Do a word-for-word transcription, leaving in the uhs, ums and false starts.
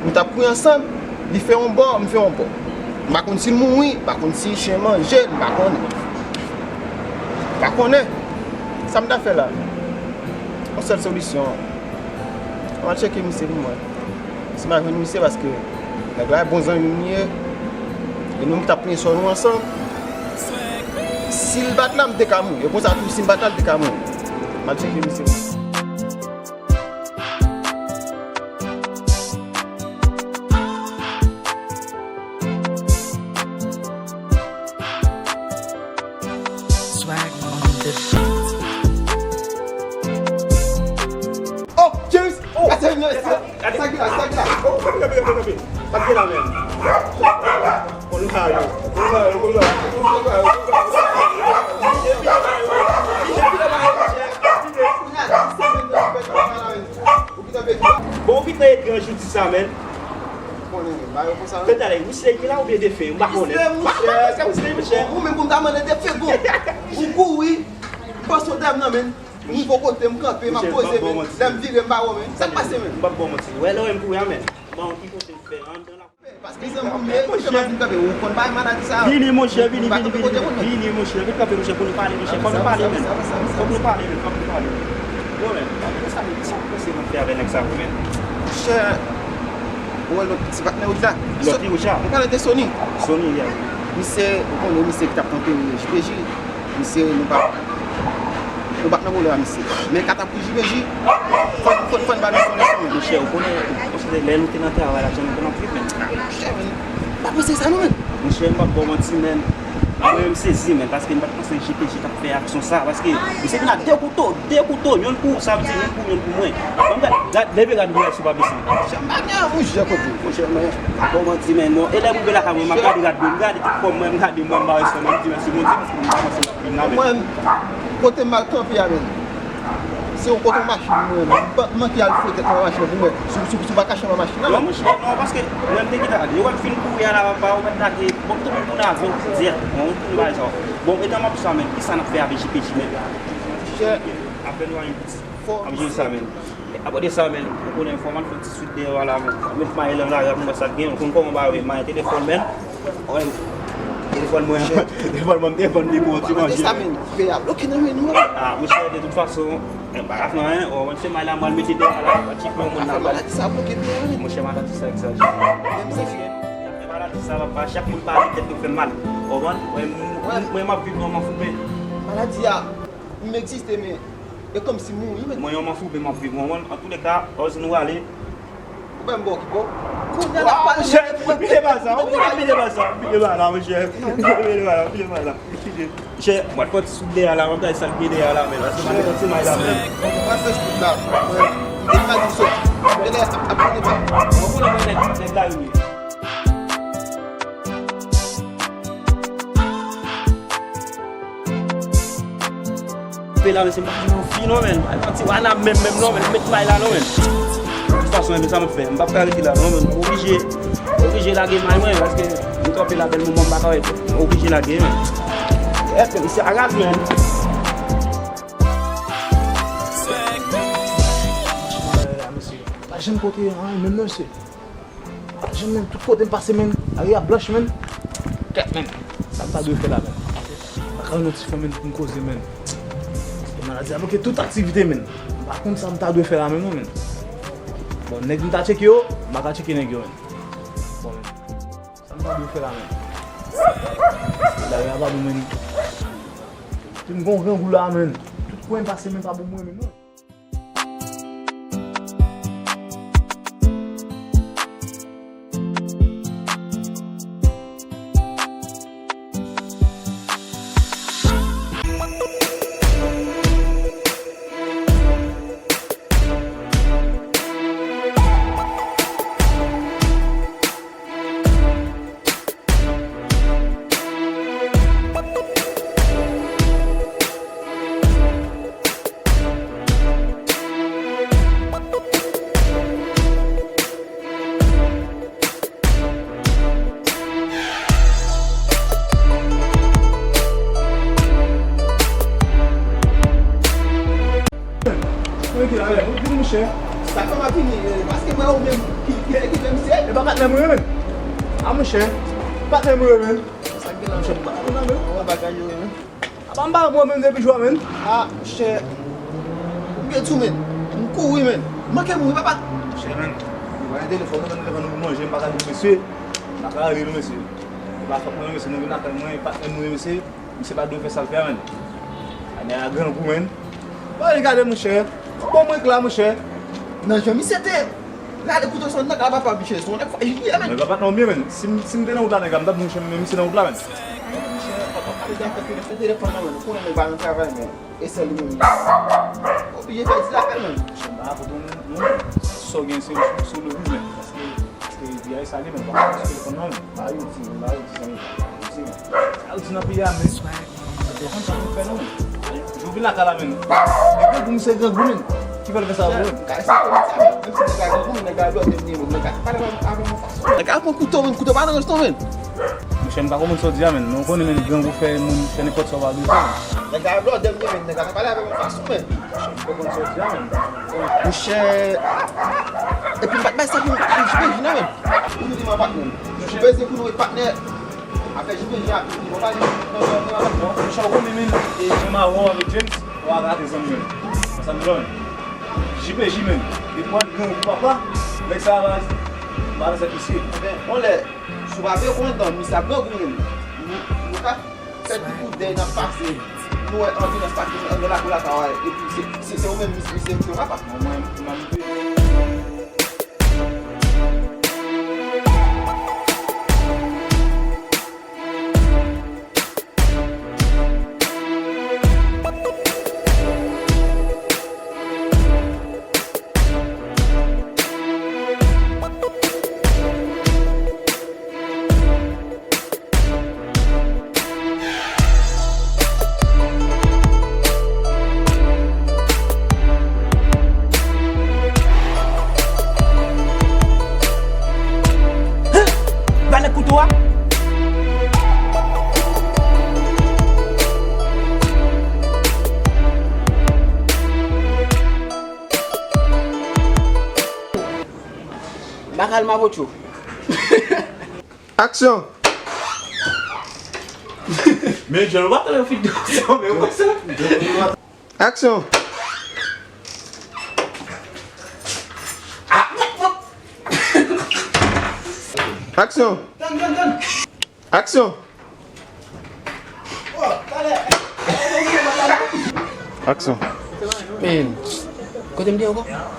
Nou t ap kouri ansanm, li fè yon bò, m fè yon bò. M pa konn si l mouri, m pa konn si chen manje l, m pa konnen. M pa konnen. Sa m ta fè la? Yon sèl solisyon. Mwen al tcheke misye pou mwen. Si m a jwenn misye, paske nèg la bon zanmi m ye. E nou t ap pran sò nou ansanm. Si l bat la, m te ka mouri. E konsa tou, si m bat la, l te ka mouri. M al tcheke misye. Swag on the beat. Oh, cheers! Oh, asa vin, asa. Gade, sa ki la, sa ki la. Oh, kanpe, kanpe, kanpe, kanpe. Sa ki la, men. Konn la yo. Konn la yo, konn la yo. Bon, ou vin nan etranj ou di sa, men. Konnen, ba yo konsa. Fè talè, Wisley ki la oubyen Defe? M pa konnen. Wisley, monchè. Wisley, monchè. Ou menm pou m ta mande Defe, bon. Ou kouri, m panse w dèyè m nan, men. M rive kote, m kanpe, m ap poze, men. Lè m vire, m pa wè w, men. Sa k pase, men? M p ap ba w manti. Wè, lè w wè m kouri a, men. Bon, ki kote m fè anndan la? Paske zanmi m ye, monchè, m ap vin kanpe. Ou konn bay maladi sa. Vini, monchè, vini, vini, vini, vini, monchè. Vin kanpe, monchè, pou nou pale, monchè. Fòk nou pale, men. Fòk nou pale, men. Fòk nou pale. Yo, men, sa, men, sa w panse nou fè avè nèg sa, men? Monchè, ou wè lòt ti patnè ou la? Lòt ki ou sa? Ou pale de Sony. Sony, yeah. Misye, ou konnen misye ki t ap kanpe J P J. Misye, nou pa, nou pa t nan volè a misye. Men kat ap pou J P J, fò, fò, fò n ba misye yon leson, men. Monchè, ou konnen, ou konnen lè nou te nan travay la, jan nou te nan trip, men. Monchè, men, pa panse sa, non, men. Monchè, m p ap ba w manti, men. Mwen, m sezi, men, paske m pa t panse J P J t ap fè aksyon sa, paske misye vin ak de kouto, de kouto, yonn pou ou, sa vle di yonn pou ou, yonn pou mwen. Ban m gad, gad, leve gad ou wè si w pa blese. Monchè, m pa gen yon monchè kote. Monchè, men, m p ap ba w manti, men, non. E lè m rive lakay mwen, m ap gade rad mwen, m gade tout kò mwen, m gade mwen, m pa wè sè mwen, m di mèsi Bondye, paske m pa panse Mwen, kote m al kanpe a, men, se yon kote yon machin mwen, m pa, m manke al foure tèt mwen nan machin nan pou m wè si, si, si w pa kache anba machin nan. Non, monchè, non, paske mwen, m te gentan ale. Ou wè m fin kouri a la, papa, ou mèt lage. Bon, m tou vin tounen avè w dirèk. Bon, m tounen bagay sa. Bon, etan m ap sa, men, kisa n ap fè avè J P J, men? Monchè, apèn w a yon piti. Fò. M ap jere sa, men. Apre de sa, men, ou konnen, fò m al fè yon ti swit dèyè a la, men. Met mayi lan la, ap wè sa k gen. Ou konn kòman bagay yo ye, mayi telefòn, men. Wè, telefòn mwen, telefòn mwen, m te vann li pou yon ti manje. Sa, men, peyi a bloke nan men nou. Ah, monchè, de tout fason, eh, pa ka fè anyen. Oh, mwen, se mayi la, mwen mete dèyè la, pa tcheke yon moun la. Maladi sa bloke peyi a, men. Monchè, maladi sa egzajere. Menm si maladi sa, papa, chak moun pale, tèt nou fè mal. Ou konprann? Mwen, mwen, mwen, m ap viv nan manfouben. Maladi a, m egziste, men e kòmsi m mouri, men. Mwen, yon manfouben m ap viv, ou konprann? Antouleka, òz nou ale. Ou pa m bò ki bò. Kounye a l ap pale. Monchè, pile pa sa, pile pa sa, pile pa la, monchè. Pile pa la, pile pa la. Monchè, mwen fè ti sou dèyè la, mwen gade sa l gen dèyè la, men. Paske mwen te santi mal la, men. Mwen fè sou la. Mwen, mwen pa di sot. Mwen ap, ap pale pa. Mwen konnen mwen nèg, nèg la, wi. Pe la, men, se m pa gen anvi non, men. Al pran ti wana menm, menm non, men. Met may la non, men. De tout fason, men, sa m ap fè. M p ap ka rete la non, men. M oblije, oblije lage may mwen, paske m kanpe la bèl moman m pa ka wè. M oblije lage, men. Yep, men, se araz, men. Pa janm pote anyen menm non, mesye. Pa janm menm, tout kote m pase, menm, lari a blanch, menm. Kèt, menm. Sa m ta dwe fè la, menm? M pa ka jwenn yon ti fon, menm, pou m koze, menm. Maladi a bloke tout aktivite, menm. M pa konn sa m ta dwe fè la, menm, non, menm. Bon, nèg m ta tcheke yo, m pa ka tcheke nèg yo, menm. Bon, menm. Sa m ta dwe fè la, menm? Lari a pa bon, menm. Tou m gon grangou la, menm. Tout kote m pase, menm, pa bon pou mwen, menm, non. Mwen ki la, mwen, mwen, monchè. Sa kòman fini, eh, paske mwen ou menm ki, ki, ki fè misye? E pa patnè mwen, men. A, monchè. Patnè mwen, men. Sa k gen la, monchè, m pa konn nan, men. Yon bagay yo, men. Apa m pa mwen menm depi jwa, men. A, monchè. M gen tou, men. M kouri, men. M manke mouri, papa. Monchè, men. Mwen gen telefòn, mwen gen telefòn, nou manje, m pa ka di mesye. M pa ka rele nou, mesye. E pa fòt mwen, mesye, nou vin lakay mwen, e patnè nou, mesye. Misye pa dwe fè sa l fè a, men. Ane a grangou, men. Bon, gade, monchè. Bon, mwen k la, monchè. Nan jan misye te rale kouto sa nan kaka papa, misye, se yon nèg fajri, men. Men papa, non, byen, men. Si m, si m te nan wout la, nèg la, m t ap di, monchè, men misye nan wout la, men. Misye, papa, pale de afè telefòn nan, men. Ou konnen nèg pa nan travay, men. E sèl li menm. Oblije fè ti lapèl, men. Monchè, m pa rapòte w, non, men. Sa w gen, se sou, sou lo vin, men. Paske, paske vi a e sale, men. Pa rapòte sou telefòn nan, men. Ba yo di, ba yo di, zanmi. Ba yo di, men. Sa yo di nan peyi a, men. Yo konn sa pou fè, non, men. Yo vin lakay la, men. E grangou, misye grangou, men. Ki fè l fè sa, vre? Ka eseye fè sa, men. Menm si nèg la grangou, men nèg la blòdè m ye, men. Nèg la pale avè m, avè m yon fason. Nèg la pran kouto, men. Kouto pa nan ranch, non, men. Monchè, m pa konprann sa w di a, men. Men w konnen, men, grangou fè moun fè nenpòt sa w pa vle fè, men. Nèg la blòdè m ye, men. Nèg la pale avè m yon fason, men. Monchè, m pa konprann sa w di a, men. Monchè, epi m pa t bay sa pou, pou J P J, non, men. Ou nou di m apat, men. J P J pou nou ret patnè. Afè J P J a, nou pa gen, non, non, non, non. Monchè, w konnen, men, e, jan m a wè w avèk James, w a rate zanmi, men. Sa m di w la, men. J P J, men. Depi w al grangou, papa, nèg sa a, m pa nan sèk misye. Ebyen, on lè, si w pa vle konn dan, misye ap grangou, men. Nou, nou ka fè ti kout dèy n ap pase. Nou wè anbilans pa ki anndan lakou la ka wè. Epi se, se, se ou menm misye, misye, misye papa. Mwen, mwen, mwen, Ba nèg kouto a. Bakal Mapotcho. Aksyon! Men John, w ap tande yon figi dòmi, men w wè sa? Aksyon! Aksyon! Aksyon! Aksyon! Men, kote m te ye ankò?